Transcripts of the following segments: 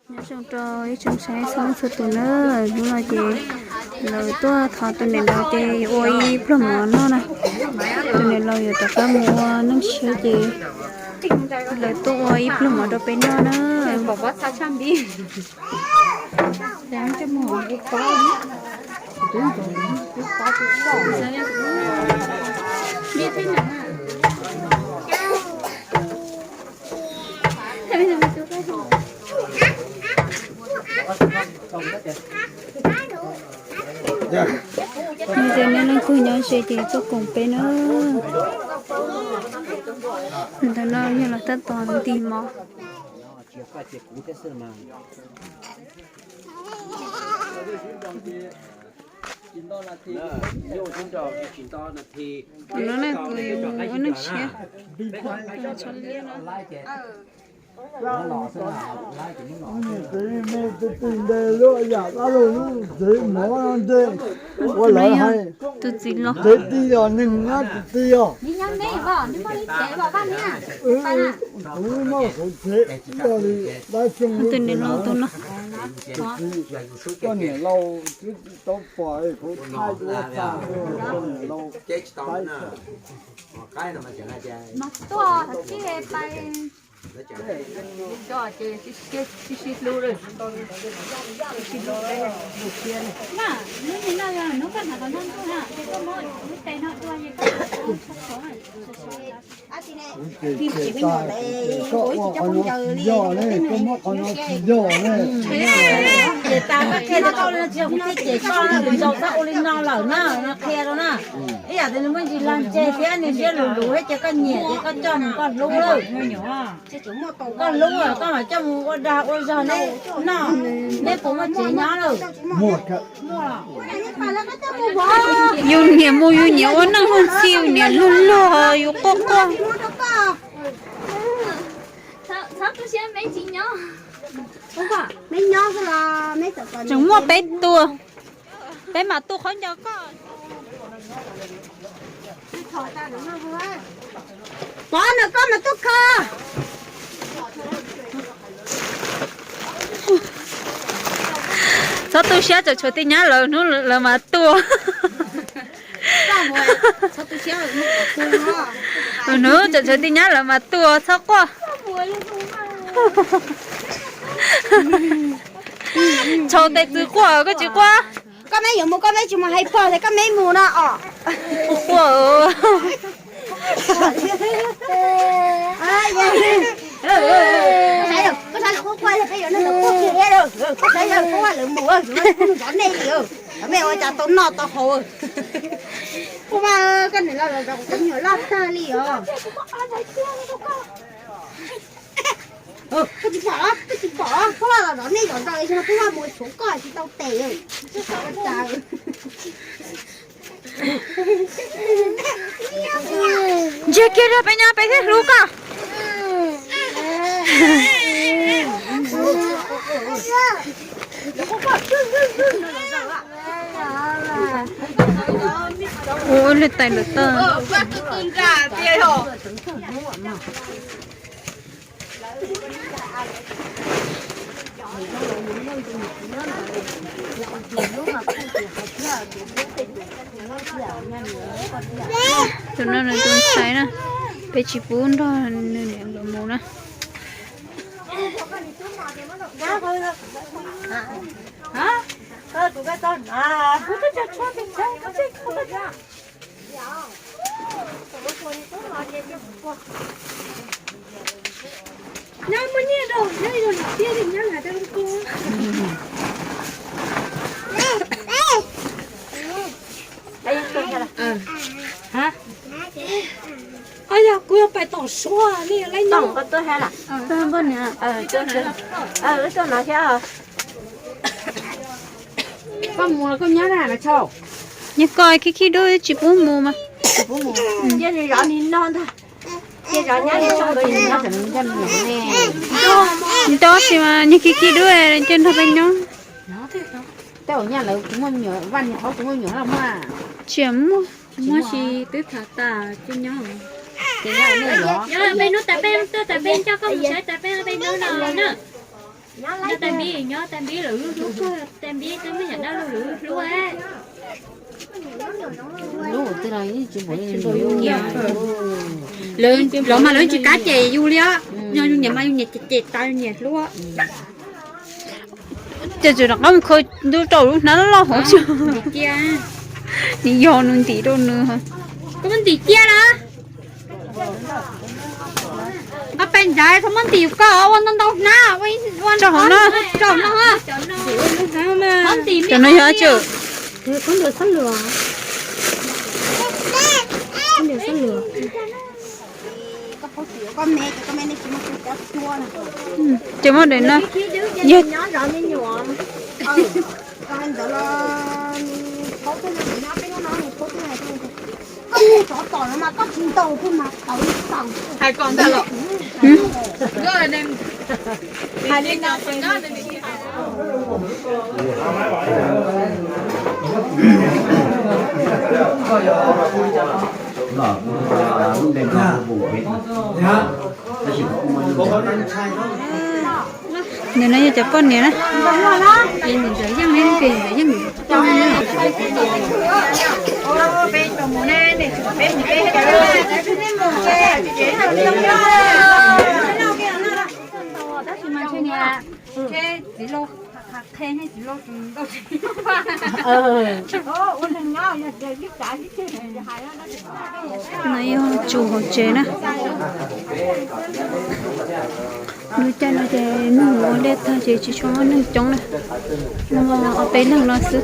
Nyob zoo rau ib tsoom saib txhua leej txhua tus na, hnub no ces lawv tuaj thov tus niam laus ces yuav ua ib pluag mov noj na. Tus niam laus yuav rov qab mus ua neej tshiab ces lawv tuaj ua ib pluag mov rau peb noj na. Yog tias nej leej twg nyob ze ces tuaj koom peb na. Ntawm no yog lawv tab tom ntim mov. No na, tus ua neej tshiab. Txiv, tus txiv los. Txiv os, neeg nyob txiv txiv os. Kuv noj kuv txiv ua li dab tsi. Tus niam laus tus no. Koj niam laus twb tsis tau pom kuv thaij ua tag, koj niam laus. Kuv ces ces tas, ces koj ua qhov no tsis yog ne, koj muab qhov no tsis yog ne. Ces tas koj qhia rau koj li no tsis yog kuv thiaj cem koj, lwm zaus txhob ua li no lawm na, no qhia rau na. Ib yam tias nws muaj ntsis lag ntseg thiab nws siab luv luv thiab ces koj nyiam ces koj coj mus koj hlub lawm. Koj hlub koj mam coj mus ua dag ua zog neb noj, neb puas muaj tsev nyob lawm? Yus niam mus yus niam ua neej luag ntxhi, yus niam luag luag yus quaj quaj. Tseem muaj peb tua, peb mam tu qhov ncauj koj. Pov no koj mas tuaj kho. Txhob tu siab, tseem tshuav tij nyab lawv hnub lawv mas tua. Hnub tseem tshuav tij nyab lawv mas tua, txhob quaj. Txhaum tes txwv quaj koj tsis quaj. Koj meb yuav mus koj meb tsis mus hais pog tias koj meb mus no os. Quaj. Koj sab lawm quaj quaj peb yuav noj quaj kiag, koj sab lawm quaj lawv mus, zov nej li, mej ua cas tau noj tau haus. Kuv mas koj niam los zov kuv cov me nyuam loj tag li os. Koj tsis pom, koj tsis pom, koj los zov nej zov ntawd no, koj mus tshuav koj tsis tau tes. Ntseg kiag rau peb nyob peb thiaj hlub koj. Ua li tais lawm tag. Tus no nws tus ntxhais na, peb tsis pub nrog nws niam nkawd mus na. Yog kuv yuav pais tom suav li, koj mus los koj nyob na, Nyiaj Koj khib khib dub tsis pub mus mas. Nco si mas nyiaj khib khib dub nco nrog peb nyob. Tsis muaj, muaj si twb tham tas coj nyob. Peb hnub tas peb tuaj tas peb coj koj mus saib tas peb peb hnub no na. Nyob tag npib, nyob tag npib lawm, lub kawg tag npib twb me nyuam dab laug lawm hlub. Lub twg los tsis npaum yus nyiam. Lawv mas lawv tsis kav cem yus li os. Yog yus nyiam mas yus nyiam cem cem tas yus nyiam hlub. Ces tseem rov qab mus khaws ntu rau lub hnab loj loj hauv tsuag. Nws yog nws ntim rau nws. Koj muab ntim cia na. Nqa pes ntawd txhob muab ntim koj ua ntau ntau hnab, ua rau hauv no. Rau no. Cov no yog tsawm. Ces muab daim no. Yog hais kom ntag los. Nws no yog cov poj niam na. Yeej. No yog tsu hauv tsev na. Lub caij no ces neeg ua liaj tag ces tsis tshua muaj neeg coob na. Muaj ob peb leeg no xwb.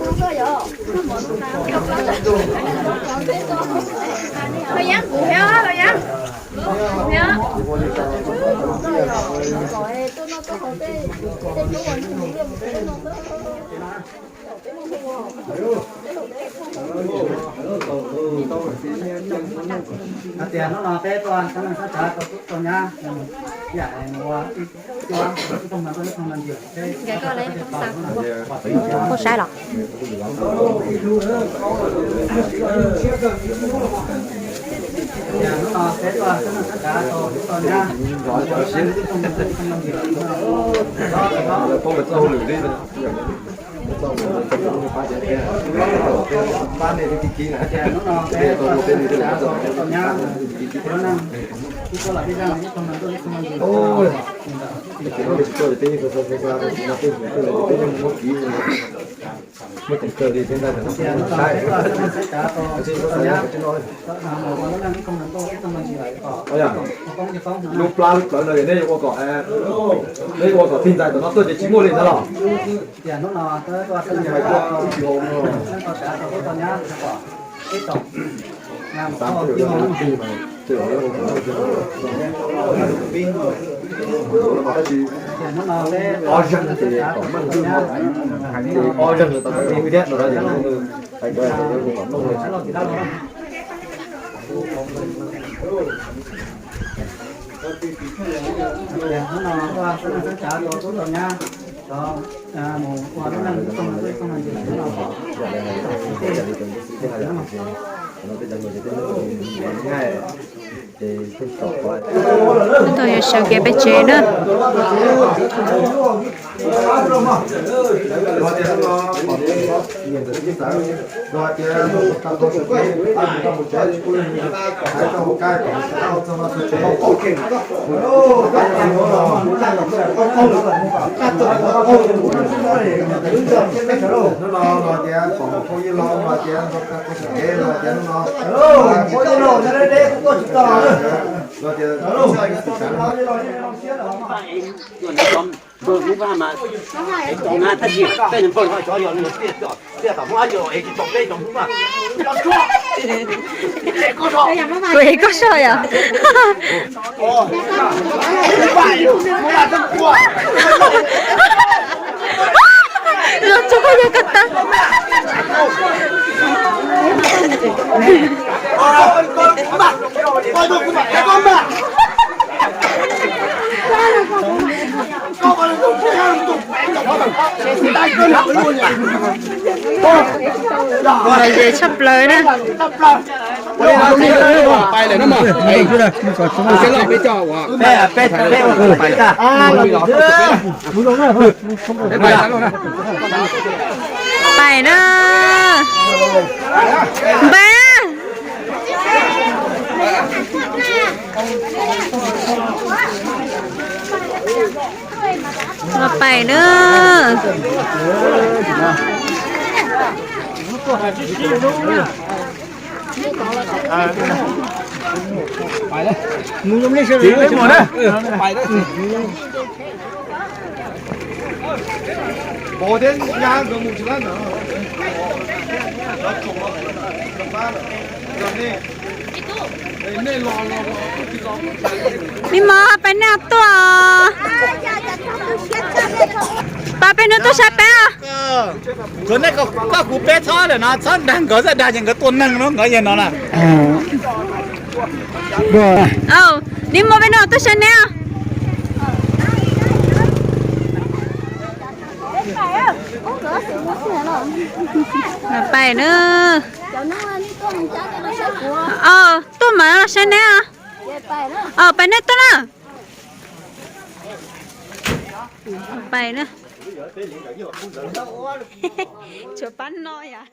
Hais tias hnub no peb tuaj sab neej sab tsav rau tub rau nyab, yam ua ib tug hluas nkauj ib tug hluas nraug ib tug hluas ntxhais, peb tuaj saib los. Tias hnub no peb tuaj sab neej sab tsav rau tub rau nyab, ua ib tug hluas nkauj ib tug hluas ntxhais, pab nej tub rau nyab, ua neej ib tug hluas nkauj ib tug hluas ntxhais. Muaj coob kawg li thiab ntag, saib, saib, saib, lub plab lub plawv no nej yuav ua kom, nej yuav ua kom tig ntxais tom no tuaj ces tsis muaj li ntag los. Ob zeeg ces tom meej, ob zeeg tom meej thiab no. Tab tom yuav sawv kev pem tsev na. Hnub no los tias pom phooj ywg los los tias, los tias, Kuv ev koj soj yom. Los tso koj yog koj tag. Los ces tshaj plaws na. Pais na. Npawg. Los pais na. Me mos, pab nej tuaj. Pab peb hnub tuaj saib peb os. Tsuav nej koj kuv peb txhob lawm no, txhob dag nkawd, txhob dag ces nkawd tua neeg no nkawd yog no na. Ni mos, peb hnub tuaj saib neb os. Pais na. Tuaj mas los saib neb os. Pais nej tuaj na. Pais na. Tshuav pab no yom.